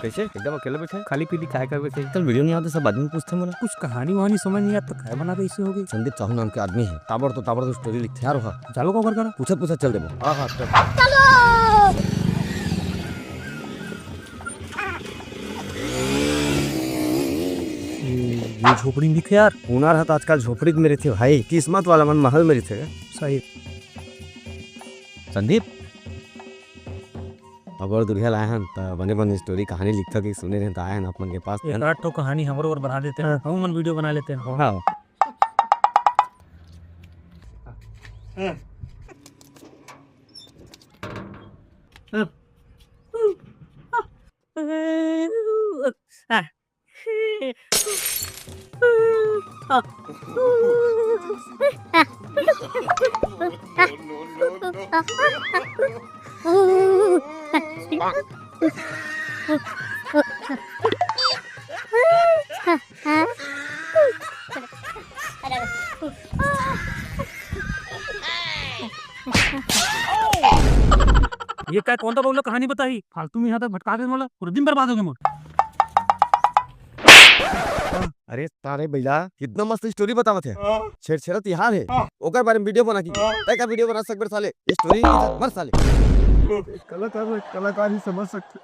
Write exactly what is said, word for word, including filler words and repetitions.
कैसे? एकदम अकेला बैठे? खाली पीली काय करबे ते? चल, वीडियो नहीं आते, सब आदमी पूछते मोला। कुछ कहानी वहानी समझ नहीं आता, काय बना के ऐसे हो गई? संदीप साहू नाम के आदमी है, ताबड़ तो ताबड़ तो स्टोरी लिखते यार। वहाँ चलो का ओकर करा। पूछत पूछत चल देबो। हाँ, हाँ, चल। ये, ये झोपड़ी में दिखे यार। हुनर है तो आजकल झोपड़ी में रहिथे भाई, किस्मत वाला मन महल में रहिथे। सही। संदीप, अब्बड़ दुरिहा ले आए हन, त बने बने स्टोरी कहानी लिखत के सुने रहेन, त आए हन आप मन के पास। एक आध ठो कहानी हमरो बर बना देते हैं, हाँ। हम मन वीडियो बना लेते हैं। हाँ। ये काय कौन सा बउला कहानी बताही? फालतू में यहाँ तक भटका दे मोला, पूरा दिन बर्बाद हो गया मोर। अरे तारे बैला, कितना मस्त स्टोरी बतावत है। हाँ। छेरछेरा तिहार है, हाँ। ओकर बारे में वीडियो बना की। हाँ। तय का वीडियो बना सकबे साले? ये स्टोरी नहीं था, मर साले। कलाकार, कलाकार ही समझ सकते।